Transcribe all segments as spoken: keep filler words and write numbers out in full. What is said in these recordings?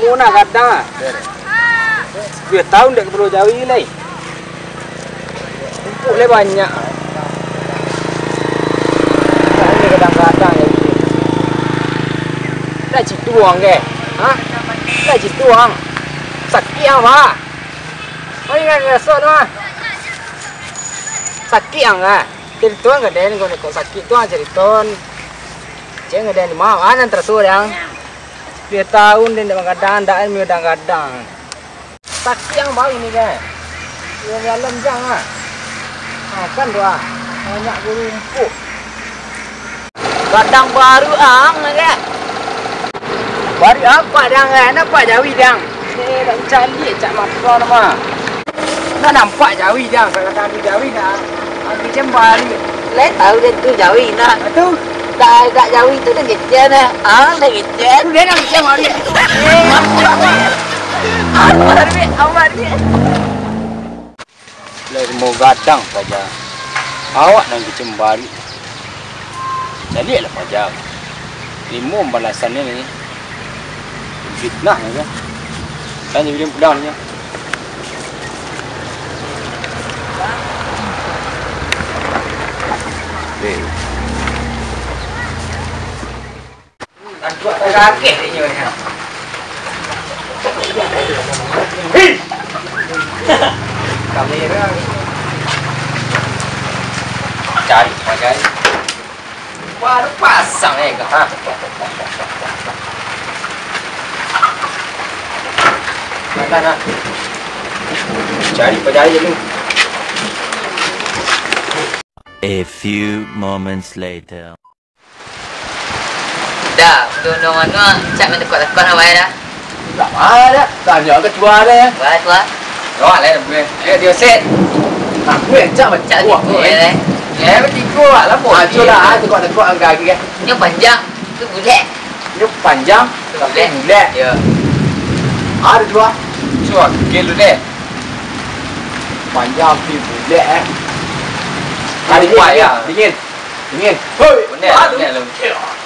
Muna gadang ah. Duo taun dek kapalo jawi lai. Rumput lai banyak. Ini gadang-gadang jawi. Dah citu ang ke? Ha? Dah citu ang. Sakik ang, bah. Mari kan raso tu ah. Sakik ang ah. Cariton ka den, kok sakik tu ah, cariton. Cek ka den, ma-, ma nan taraso dang. Duo taun den indak bagadang, ndak den gadang-gadang. Sakik ang baru ni kan. Duo malam jang ah. Ha, kan tu ah. Banyak barumpuk. Gadang baru ang, kan? Baru apak dang, kan? Nampak jawi dang? Eh, dak caliak cak mato nama. Nak nampak jawi dang, kadang-kadang jawi dah. Ambil jam baru. Lai tahu dia tu jawi nak. Ah, tu. Dak, dak jawi tu dah kecil dah. Ah, dah kecil. Tu dia dah kecil baru. Eh, apa, apa? Apa, apa? Lah, rumah gadang paja. Awak nan kecembarik. Caliaklah paja. Limo balasan ni. Fitnah ni kan. Kan jadi pulang ni. Eh. Kamera. Cari, cari. Baru pasang, eh, ha. Makan, ha. Cari, cari dulu. A few moments later. Dah, undang-undang anu ah, cak main takuk-takuk lah, wai dah. Tak ada, tanya ke tua deh. Wah, tua. Awak lah, dah boleh. Eh, dia set. Aku yang cak macam Cak tua, tipu, eh. Eh, bertiga lah, lah, Ah, boleh. Cuba lah, ah, takuk-takuk agak lagi kan. Yang panjang, tu bulek. Yang panjang, Tu tapi bulek. Bulek. Ya. Ada dua. Cuba, gel dulu deh. Panjang tapi bulek, eh. Ah, dingin, Lupa, dingin, ya. Dingin. Dingin. Hoi. Benar, aduh. Benar, lu.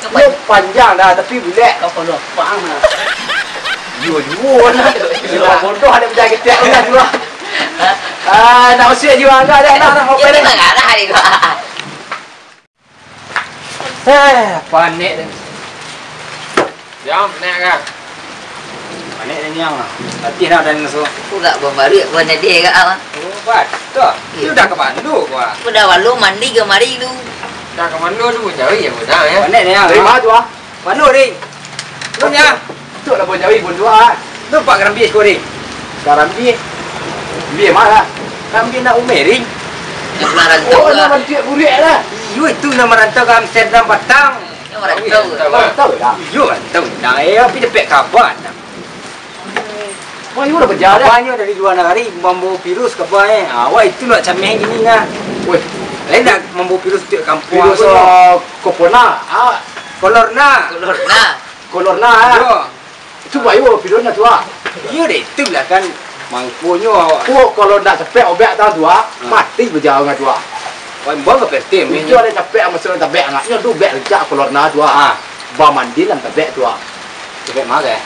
Dia panjang dah, tapi bulek. Kau kalau pang lah. Yo, juo lah. Yo, bodoh ada pecah ketek lah, juo. Ah, nak usik jiwa agak dah, nak, nak, apa Dia dah? Marah hari gua. Eh, panek dah. Jam, panek kan? Panek dah niang lah. Latih dah dan so. Pula bambaru aku hanya dia agak ah. Oh, batua. Iya. Tu dah ke Bandung gua. Udah walu mandi kemari tu. Dah ke Bandung tu pun jauh ya, benar ya. Panek dah. Terima tu ah. Mano, Ring? Lu nya? Tu lah pun jauh pun tu ah. Tu pak Garambis ko, Ring. Garambis. Bia mah lah. Garambis nak umai, Ring. Yang pernah rantau Oh, lah. Nama dia bulik lah. Iyo, itu nama rantau ke Amsterdam patang. Yang rantau. Rantau lah. Iyo, rantau. Nah, eh, tapi dapek kabar. Wah, iyo dah berjalan. Kabarnyo dari luar nagari, mambawa virus kabarnyo. Ah, wah, itu nak cameh gini nah. Weh. Lain nak mambawa virus tu kampuang Virus, aku. Ah, corona. Ah. Kolorna. Kolorna. Kolorna, ah. Iyo. Itu bayo virus nah tu, ah. Iyo deh, itulah kan mangkonyo awak. Oh, kalau nak cepek obek tang tu, ah, Hmm. mati berjalan tu, ah. Wah, imbau ke P R T, Itu men? Ada cepek masuk tabek anaknyo tu bek lecak kolorna tu, ah. Ah. Ba mandi dalam tabek tu, ah. Tabek marah.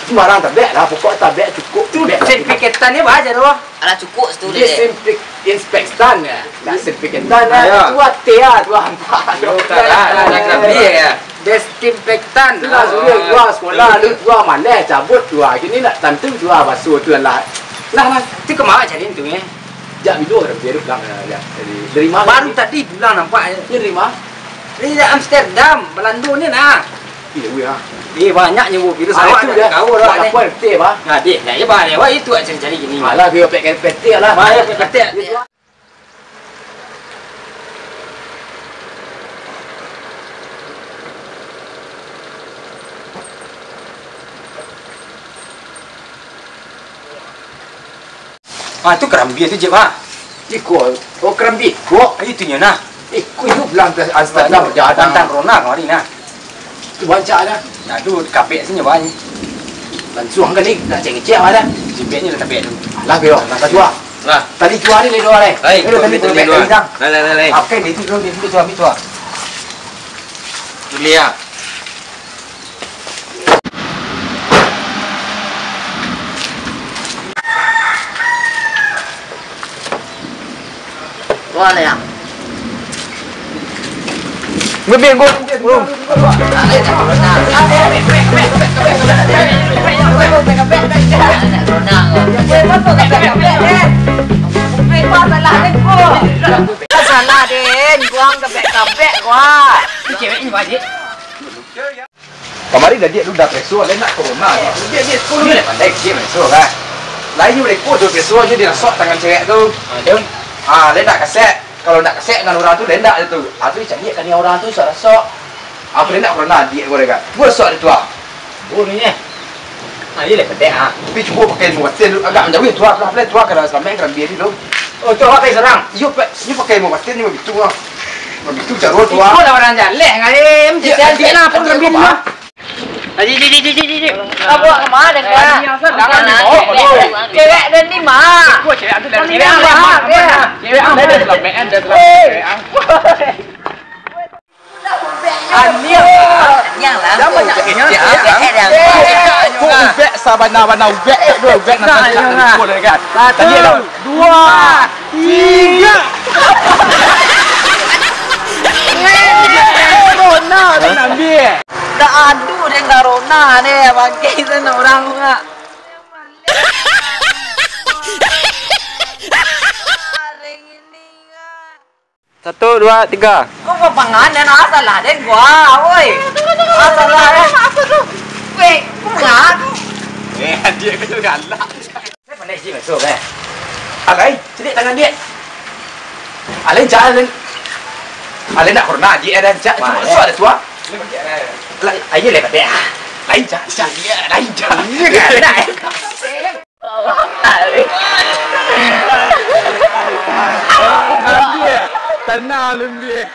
Sembarang tabek lah, pokok tabek cukup. Tu tabek. Disinfektan ni bah aja tu, ah. Alah cukup situ deh. Disinfek-, inspektan ya. Nak disinfektan ya. Ayo. Itu ate ya, tu hampa. Yo, tak lah, nak, nak kerambia ya. Desinfektan. Tu lah suruh Oh. gua sekolah, lu gua maleh cabut tu ah. Kini nak tantu tu ah baso tu lah. Lah, lah. Tu kemana cari tu eh? Jak bilo dah dia pulang dah. Dari, dari mana Baru dia? Tadi pulang nampak je. Dia dari mana? Dari Amsterdam, Belanda ni nah. Iya, iya. Eh, banyak nyo virus Ah, awak itu nak dah. Kau dah Nak ni. Apa, betul, bah? Nah, deh, nah, ya, bah, lewat itu aja cari gini. Alah, dia pek, pek, pek, lah. Bah, ya, pek, pek. Ah, tu kerambia tu, Jep, ah. Iko, oh, kerambia iko. Ah, itunyo nah. Iko, iko pulang ke Amsterdam, Bah, jalan. Pantang Rona kamari nah. Tu bancak dah. Nah, tu kabek sini, Bah, ni. Langsung kali, nak cek-cek, Bah, dah. Jipeknyo lah kabek tu. Alah, beo. Lah, dah tua. Lah. Tadi tua ni, dua, eh. Hai, Eh, tua tadi ni, tua ni, ni, dua. Dah. Lah, lah, lah, lah. Apa ni tu, tu, tu, tu, tu, tu. Tu lihat. Ah, Mana ya? Gue bingung. Salah, Den. Gua kabek-kabek gua. Cewek ni, Pak Haji. Kamari lah dia tu dah preso, lain nak corona. Dia, dia sepuluh ni pandai dia preso kan. Lain ni mereka tu preso je, dia rasok tangan cewek tu. Ah, dia. Ah, lain nak kasek. Kalau nak kasek dengan orang tu, lain nak je tu. Ah, tu dicari kan orang tu, sok rasok. Apa dia nak corona, dia goreng kan. Gua sok dia tu ah. Bunuhnya. Ah, iya lah, petek ah. Tapi cuba pakai ilmu batin dulu. Agak menjauh ya, tuah, tuah, tuah, tuah, kena selamat, kena biar dulu. Oh, tu awak pakai seorang? Iyo, Pak. Ini pakai ilmu batin, ni begitu ah. Begitu cara tuah. Ikut lah orang jaleh, ngalim. Ya, Cicil, dia lah, pun lebih lah. Aji, ji, ji, ji, ji, ji. Kau buat kemana, Kak? Jangan dibawa, bodoh. Cewek dan lima. Kau cewek ada dan lima. Cewek ada dan lima. Anjing. Yang lah. Jangan banyak yang. Kau ubek sabana-bana ubek, tak dua ubek nak. Nah, tak yang lah. Boleh kan? Satu, dua, tiga. Corona dah ambil. Dah adu deh corona deh, bangke sana orang ngak. Satu, dua, tiga. Kau papangan, den, ah, salah, den, gua, woi. Ah, salah, den. Apa tu? Weh, kau ngak. Eh, dia kena galak. Saya pandai sih masuk, eh. Alai, cedek tangan dia. Alai, jangan. Alai nak corona, dia ada, cak, cuma masuk ada tua. Lai, ayo lai, pakai, ah. Lain, cak, cak, dia, lain, cak. Iya, kan? Nah, eh. Lembik. Tanah lembik.